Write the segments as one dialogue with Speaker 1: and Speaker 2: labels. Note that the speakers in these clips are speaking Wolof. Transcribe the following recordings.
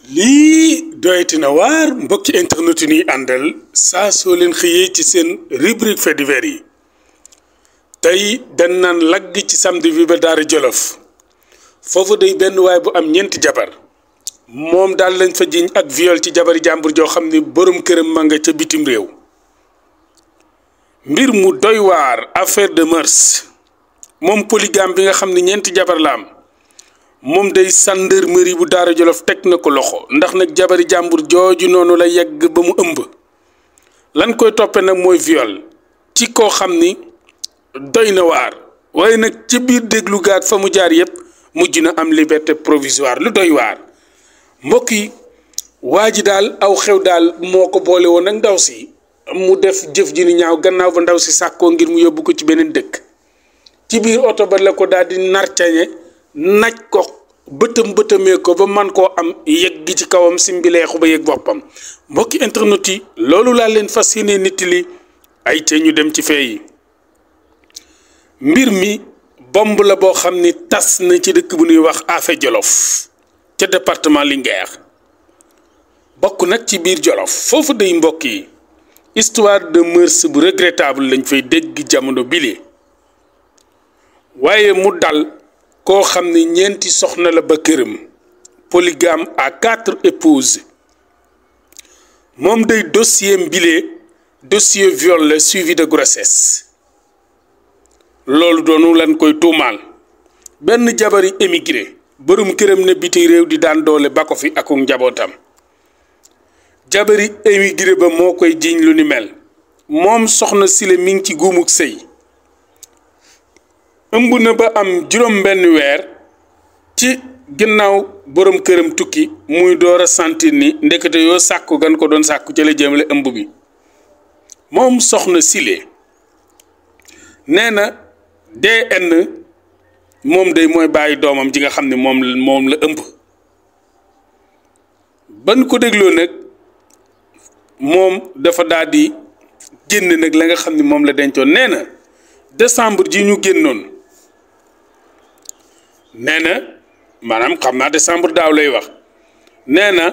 Speaker 1: lii doyti na waar mbokki internet yi ñuy àndal saa soo leen xëyee ci seen rubrique faits divers yi tey dañ naan lagg ci samedi bi ba Daara Jolof foofu day benn waay bu am ñeenti jabar moom daal lañ fa jiñ ak viol ci jabari jàmbur joo xam ni borom këram ma nga ca bitim réew mbir mu doy waar affaire de mœurs moom polygame bi nga xam ni ñeenti jabar la am moom day gendarmerie bu Daara Jolof teg na ko loxo ndax nag jabari jàmbur jooju noonu la yegg ba mu ëmb lan koy toppe nag mooy viol ci koo xam ni doy na waar waaye nag ci biir déglu gaag fa mu jaar yëpp mujj na am liberté provisoire lu doy waar mbokk yi waa ji daal aw xew daal moo ko boole woon ak ndaw si mu def jëf ji ni ñaaw gannaaw ba ndaw si sàkkoo ngir mu yóbbu ko ci beneen dëkk ci biir oto ba la ko daal di narcañe naj ko bëtëmee ko ba man koo am yëg gi ci kawam simbileexu ba yëg boppam mbokki internet yi loolu laa leen fas yéene nit li ay te ñu dem ci fee yi mbir mi bomb la boo xam ni tas na ci dëkk bu ñuy wax Afé Jolof ca département Linguère bokk nag ci biir Jolof foofu day mbokk yi histoire de mœurs bu regrettable lañ fay dégg jamono bile waaye mu dal koo xam ne ñeenti soxna la ba këram polygame à 4 épouses moom day dossier mbile dossier viol la suivi de grossesse loolu doonu lan koy tuumaal benn jabari émigré borom këram ne biti réew di daan doole ba ko fi ak njabootam jabari émigré ba moo koy jiiñ lu ni mel moom soxna Sile mi ngi ci guumuk sëy ëmb na ba am juróom benn weer ci ginnaaw borom këram tukki muy door a sentir ni ndekete yoo sàkku gan ko doon sàkku ca la jëmale ëmb bi moom soxna Sile nee na DN moom day mooy bàyyi doomam ji nga xam ne moom la ëmb ban ko dégloo nag moom dafa daal di génn nag la nga xam ne moom la dencoon nee na décembre ji ñu génnoon nee na maanaam xam naa décembre daaw lay wax nee na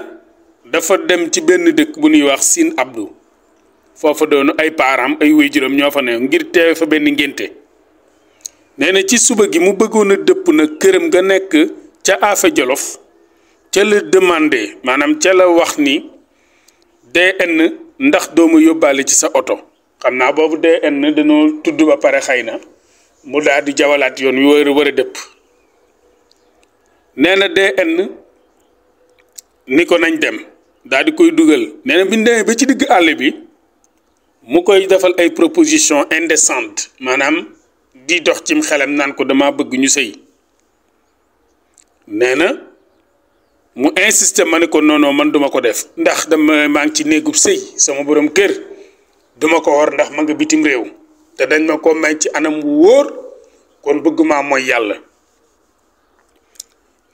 Speaker 1: dafa dem ci benn dëkk bu ñuy wax Sine Abdou foofa doonu ay parents ay waajuram ñoo fa ne ngir teewe fa benn ngénte nee na ci suba gi mu bëggoon a dëpp na këram nga nekk ca Afé Jolof ca la demandé maanaam ca la wax ni DN ndax doomu yóbbaale ci sa oto xam naa boobu DN dañoo tudd ba pare xëy na mu daal di jawalaat yoon wi war a dëpp nee na DN ni ko nañ dem daal di koy dugal nee na bi ñu demee ba ci digg àll bi mu koy defal ay proposition indécente maanaam di dox cim xelam naan ko dama bëgg ñu sëy nee na mu insisté ma ne ko non man duma ko def ndax maa ngi ci néegub sëy sama borom kër duma ko war ndax ma nga bitim réew te dañ ma ko may ci anam wu wóor kon bëgg maa mooy yàlla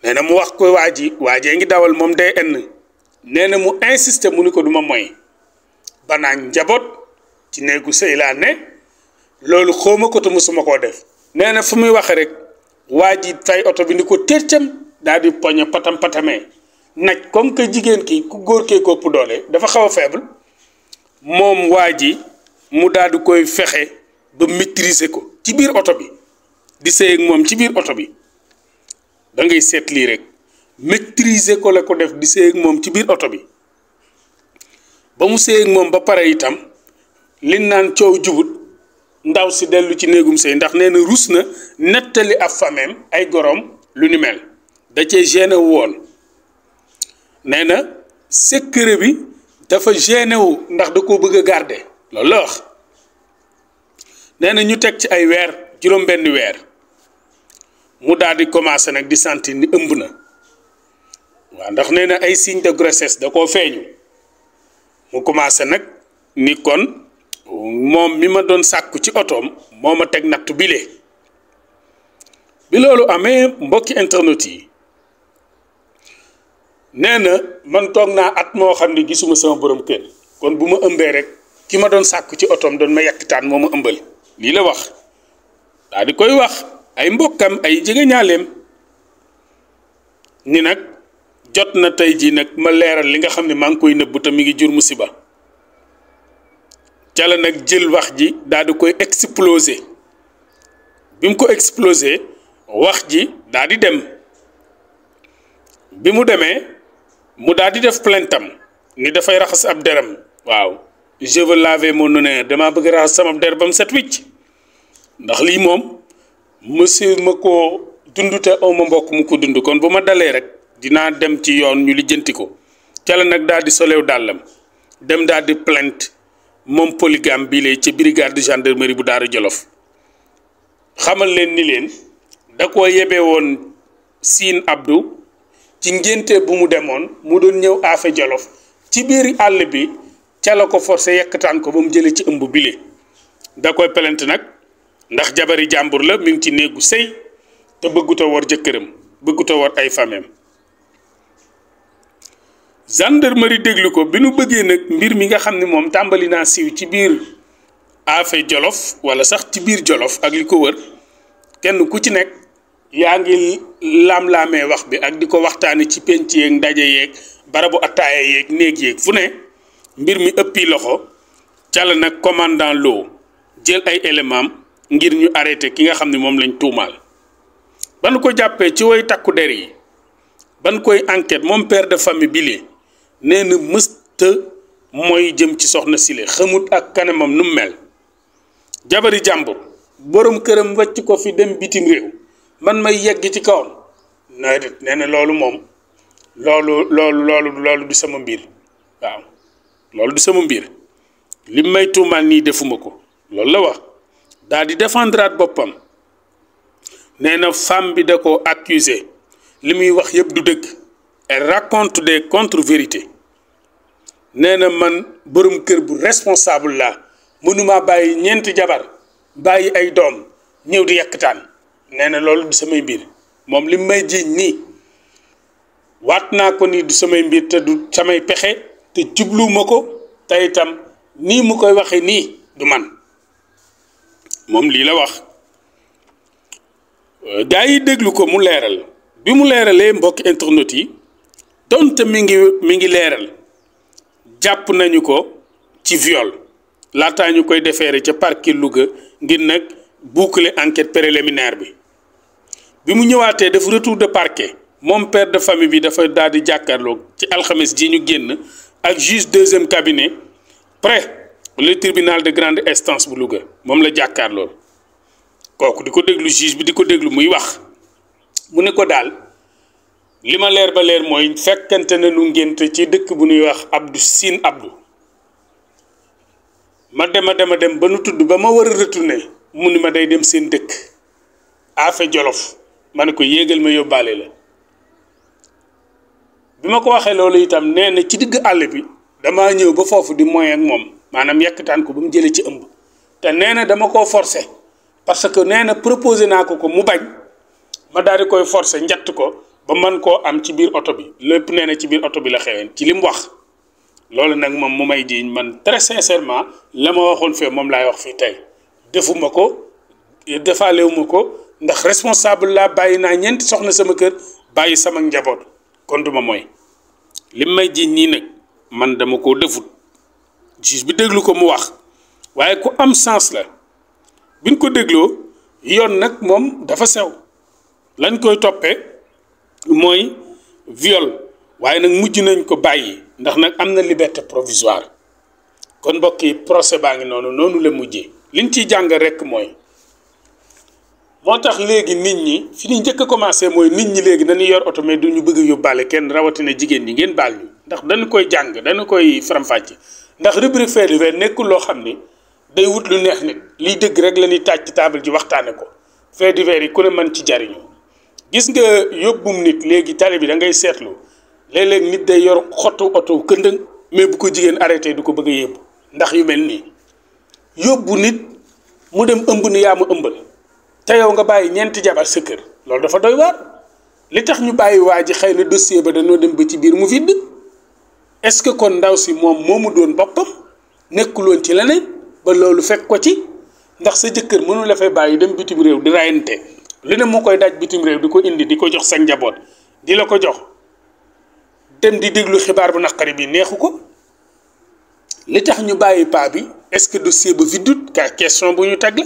Speaker 1: nee na mu wax ko waajee ngi dawal moom DN nee na mu insisté mu ni ko duma mooy banaa njaboot ci néegu sëy laa ne loolu xooma ko te musuma koo def nee na fu muy waxe rek waa ji fay oto bi ni ko tërcam daal di poñe patamee naj comme que jigéen ki ku góor kee kopp doole dafa xaw a faible moom waa ji mu daal di koy fexe ba maîtriser ko ci biir oto bi di sëy ak moom ci biir oto bi da ngay seet lii rek maîtriser ko la ko def di sëy ak moom ci biir oto bi ba mu sëy ak moom ba pare itam liñ naan coow jubut ndaw si dellu ci néegum sëy ndax nee na rus na nettali ab fameem ay gorom lu ni mel da cee gêné wu woon nee na secret bi dafa gêné wu ndax da koo bëgg a garder loolu la wax nee na ñu teg ci ay weer juróom benn weer mu daal di commencé nag di sentir ni ëmb na waaw ndax nee na ay signe de grossesse da koo feeñu mu commencé nag ni kon moom mi ma doon sàkku ci otoom moo ma teg nattu bile bi loolu amee mbokki internet yi nee na man toog naa at moo xam ne gisuma sama borom kër kon bu ma ëmbee rek ki ma doon sàkku ci otoom doon ma yekkitaan moo ma ëmbal lii la wax daa di koy wax ay mbokkam ay jegeñaaleem ni nag jot na tey jii nag ma leeral li nga xam ne maa ngi koy nëbbu te mi ngi jur musiba ca la nag jël wax ji daal di koy exploser bi mu ko exploser wax ji daal di dem bi mu demee mu daal di def plainte am ni dafay raxas ab deram waaw je veux laver mon honneur damaa bëgg raxas sama der ba mu set wicc ndax lii moom monsieur ma ko dund te aw ma mbokk mu ko dund kon bu ma dalee rek dinaa dem ci yoon ñu lijjanti ko ca la nag daal di solew dàllam dem daal di plainte moom polygame bii lay ci brigade de gendarmerie bu Daara Jolof xamal leen ni leen da koo yebee woon Sine Abdou ci ngénte bu mu demoon mu doon ñëw Afe Jolof ci biir àll bi ca la ko forcé yekkataan ko ba mu jëlee ci ëmb bile da koy plainte nag ndax jabari jàmbur la mi ngi ci néegu sëy te bëgguta war jëkkëram bëgguta war ay famem gendarmerie déglu ko bi nu bëggee nag mbir mi nga xam ne moom tàmbali naa siiw ci biir Afe Jolof wala sax ci biir Jolof ak li ko wër kenn ku ci nekk yaa ngi laam-laamee wax bi ak di ko waxtaane ci penc yeeg ndaje yeeg barabu attaaya yeeg néeg yeeg fu ne mbir mi ëppi loxo ca la nag commandant Lo jël ay éléments ngir ñu arrêté ki nga xam ne moom lañ tuumaal ban ko jàppee ci way takku der yi ban koy enquête moom père de famille bile nee na mësta mooy jëm ci soxna Sile xamut ak kanamam nu mu mel jabari jàmbur borom këram wàcc ko fi dem bitim réew man may yegg ci kawam nee na loolu moom loolu du sama mbir waaw loolu du sama mbir li may tuumaal nii defuma ko loolu la wax daal di défendraat boppam nee na femme bi da ko accusé li muy wax yëpp du dëgg elle raconte des contre-vérités nee na man borom kër bu responsable la mënuma bàyyi ñeenti jabar bàyyi ay doom ñëw di yekkataan nee na loolu du samay mbir moom li may jiiñ nii waat naa ko ni du samay mbir te du samay pexe te jubluwuma ko te itam nii mu koy waxee nii du man moom lii la wax gaa yi déglu ko mu leeral bi mu leeralee mbokki internet yi donte mi ngi leeral jàpp nañu ko ci viol laataa ñu koy defeere ca parquet Louga ngir nag boucler enquête préliminaire bi mu ñëwaatee def retour de parquet moom père de famille bi dafa daal di jàkkaarloog ci alxames ji ñu génn ak juge deuxième cabinet près le tribunal de grande instance bu Louga moom la jàkkaarlool kooku di ko déglu juge bi di ko déglu muy wax mu ne ko daal li ma leer ba leer mooy fekkante na nu ngénte ci dëkk bu ñuy wax Abdou Sine Abdou ma dem ba nu tudd ba ma war a retourné mu ni ma day dem seen dëkk Afe Jolof ma ne ko yéegal ma yóbbaale la bi ma ko waxee loolu itam nee na ci digg àll bi damaa ñëw ba foofu di moy ak moom maanaam yekkataan ko ba mu jëlee ci ëmb te nee na dama koo forcé parce que nee na proposé naa ko mu bañ ma daal di koy forcé njatt ko ba man koo am ci biir oto bi lépp nee na ci biir oto bi la xeween ci li mu wax loolu nag moom mu may jiiñ man très sincèrement la ma waxoon fee moom laay wax fii tey defuma ko defaalewuma ko ndax responsable laa bàyyi naa ñeenti soxna sama kër bàyyi sama njaboot kon duma mooy li may jiiñ nii nag man dama koo defut juge bi déglu ko mu wax waaye ku am sens la biñ ko dégloo yoon nag moom dafa sew lañ koy toppee mooy viol waaye nag mujj nañ ko bàyyi ndax nag am na liberté provisoire kon mbokk yi procès baa ngi noonu la mujjee liñ ciy jàng rekk mooy moo tax léegi nit ñi fi ñu njëkk a commencé mooy nit ñi léegi dañuy yor oto mais duñu bëgg yóbbaale kenn rawatina jigéen ñi ngeen baal ñu ndax dañu koy jàng dañu koy faram-fàcce ndax rubrique fait divers nekkul loo xam ni day wut lu neex nit liy dëgg rek la ñuy taaj ci table ji waxtaane ko fait divers yi ku ne mën ci jariñu gis nga yóbbum nit léegi tali bi da ngay seetlu léeg-léeg nit day yor xottu oto këndëng mais bu ko jigéen arrêté du ko bëgg a yóbbu ndax yu mel nii yóbbu nit mu dem ëmb ni yaa ma ëmbal te yow nga bàyyi ñeenti jabar sa kër loolu dafa doy waar li tax ñu bàyyi waa ji xëy na dossier ba dañoo dem ba ci biir mu vide est-ce que kon ndaw si moom moomu doon boppam nekkuloon ci leneen ba loolu fekk ko ci ndax sa jëkkër mënu la fay bàyyi dem bitim réew di rayante lu ne moo koy daj bitim réew di ko indi di ko jox sa njaboot di la ko jox dem di déglu xibaar bu naqari bi neexu ko li tax ñu bàyyi paa bi est-ce que dossier ba viddut ka question bu ñu teg la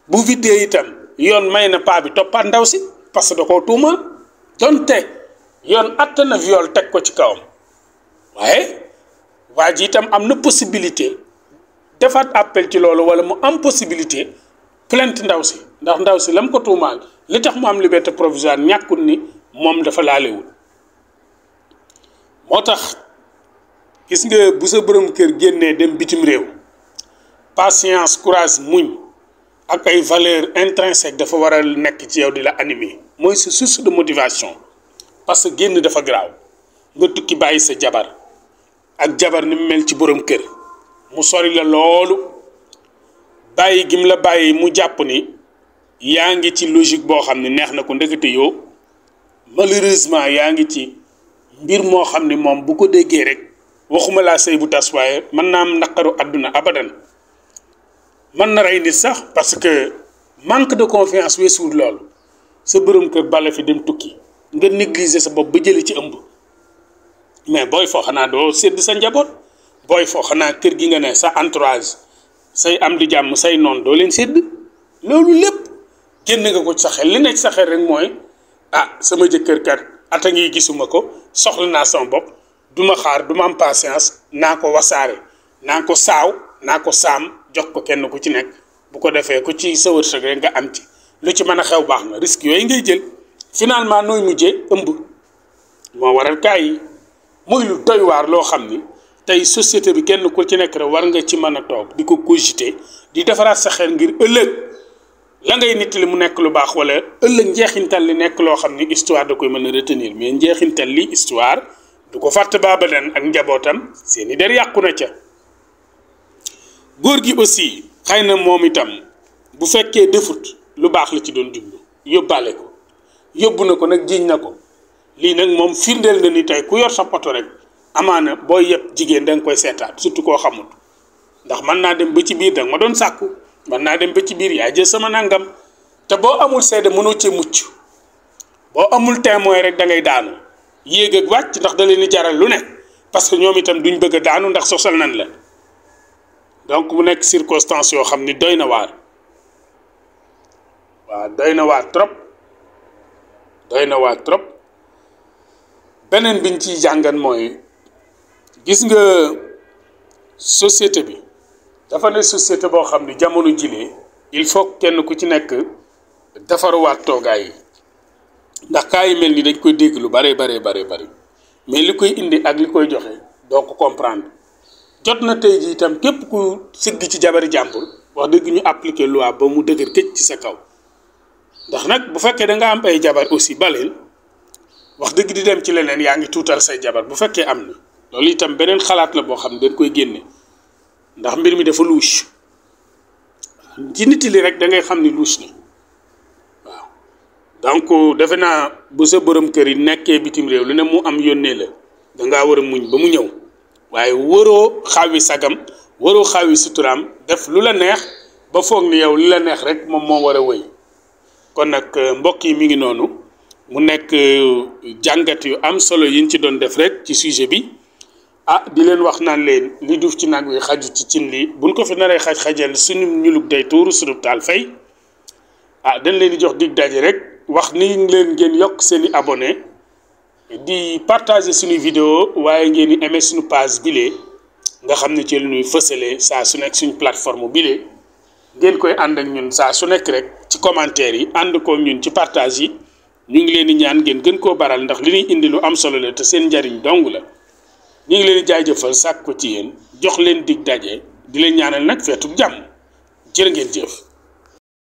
Speaker 1: bu viddee itam yoon may na paa bi toppaat ndaw si parce que da koo tuumal donte yoon atte na viol teg ko ci kawam waaye waa ji itam am na possibilité defaat appel ci loolu wala mu am possibilité plainte ndaw si ndax ndaw si lam ko tuumaal li tax mu am liberté provisoire ñàkkul ni moom dafa laalewul moo tax gis nga bu sa borom kër génnee dem bitim réew patience courage muñ ak ay valeurs intrinsèques dafa war a nekk ci yow di la animer mooy sa source de motivation parce que génn dafa garaaw nga tukki bàyyi sa jabar ak jabar ni mu mel ci borom kër mu sori la loolu bàyyi gim la bàyyi mu jàpp ni yaa ngi ci logique boo xam ne neex na ko ndekete yoo malheureusement yaa ngi ci mbir moo xam ne moom bu ko déggee rek waxuma laa sëy bu tas waaye mën naa am naqaru àdduna abadan mën na rey nit sax parce que manque de confiance weesuwul loolu sa borom kër bala fi dem tukki nga négliger sa bopp ba jëli ci ëmb mais booy foo xanaa doo sédd sa njaboot booy foo xanaa kër gi nga ne sa entourage say am di jàmm say noon doo leen sédd loolu lépp génn nga ko ci sa xel li nekk ci sa xel rek mooy sama jëkkër kat ata ngi gisuma ko soxla naa sama bopp duma xaar duma am patience naa ko wasaare naa ko saaw naa ko saam jox ko kenn ku ci nekk bu ko defee ku ci sa wërsëg rek nga am ci lu ci mën a xew baax na risque yooyu ngay jël finalement nooy mujjee ëmb moo waral kaay yi muy lu doy waar loo xam ni tey société bi kenn ku ci nekk rek war nga ci mën a toog di ko cogiter di defaraat sa xel ngir ëllëg la ngay nit li mu nekk lu baax wala ëllëg njeexintal li nekk loo xam ni histoire da koy mën a retenir mais njeexintal li histoire du ko fàtte baabadan ak njabootam seeni der yàqu na ca góor gi aussi xëy na moom itam bu fekkee defut lu baax la ci doon jublu yóbbaale ko yóbbu na ko nag jiiñ na ko lii nag moom firndeel na ni tey ku yor sa poto rek amaana booy yëpp jigéen da nga koy seetaat surtout koo xamul ndax mën naa dem ba ci biir danga ma doon sàkku mën naa dem ba ci biir yaa jël sama nangam te boo amul seede mënoo cee mucc boo amul témoin rek da ngay daanu yéeg ak wàcc ndax da leen di jaral lu ne parce que ñoom itam duñ bëgg a daanu ndax sosal nañ la donc mu nekk circonstance yoo xam ni doy na waar waaw doy na waar trop beneen biñ ciy jàngan mooy gis nga société bi dafa ne société boo xam ni jamono jilee il faut kenn ku ci nekk defaruwaat toogaay yi ndax kaa yi mel ni dañ koy dégg lu bare mais li koy indi ak li koy joxe doo ko comprendre jot na tey ji itam képp ku sigg ci jabari jàmbur wax dëgg ñu appliquer loi ba mu dëgër këj ci sa kaw ndax nag bu fekkee da nga am ay jabar aussi baleen wax dëgg di dem ci leneen yaa ngi tuutal say jabar bu fekkee am na loolu itam beneen xalaat la boo xam ne dañ koy génne ndax mbir mi dafa louche ci nit li rek da ngay xam ni louche ni waaw donc defe naa bu sa borom kër yi nekkee bitim réew lu ne mu am yónnee la dangaa war a muñ ba mu ñëw waaye waroo xaawi sagam waroo xaawi suturaam def lu la neex ba foog ni yow li la neex rek moom moo war a wëy kon nag mbokk yi mi ngi noonu mu nekk jàngat yu am solo yiñ ci doon def rek ci sujet bi di leen wax naan leen li duuf ci nag wi xaju ci cin li buñ ko fi naree xajal suñu ñulug day tuuru suñu taal fay dañ leen di jox dig daje rek wax ni leen ngeen yokk seeni abonné di partager suñu vidéo waaye ngeen di aimer suñu page bile nga xam ne ci la ñuy fësale saa su nekk suñu plateforme bile ngeen koy ànd ak ñun saa su nekk rek ci commentaire yi ànd ko ñun ci partage yi ñu ngi leen di ñaan ngeen gën koo baral ndax li ñuy indi lu am solo la te seen njariñ dong la ñu ngi leen di jaajëfal sàkk ko ci yéen jox leen dig daje di leen ñaanal nag feetu jàmm jërë ngeen jëf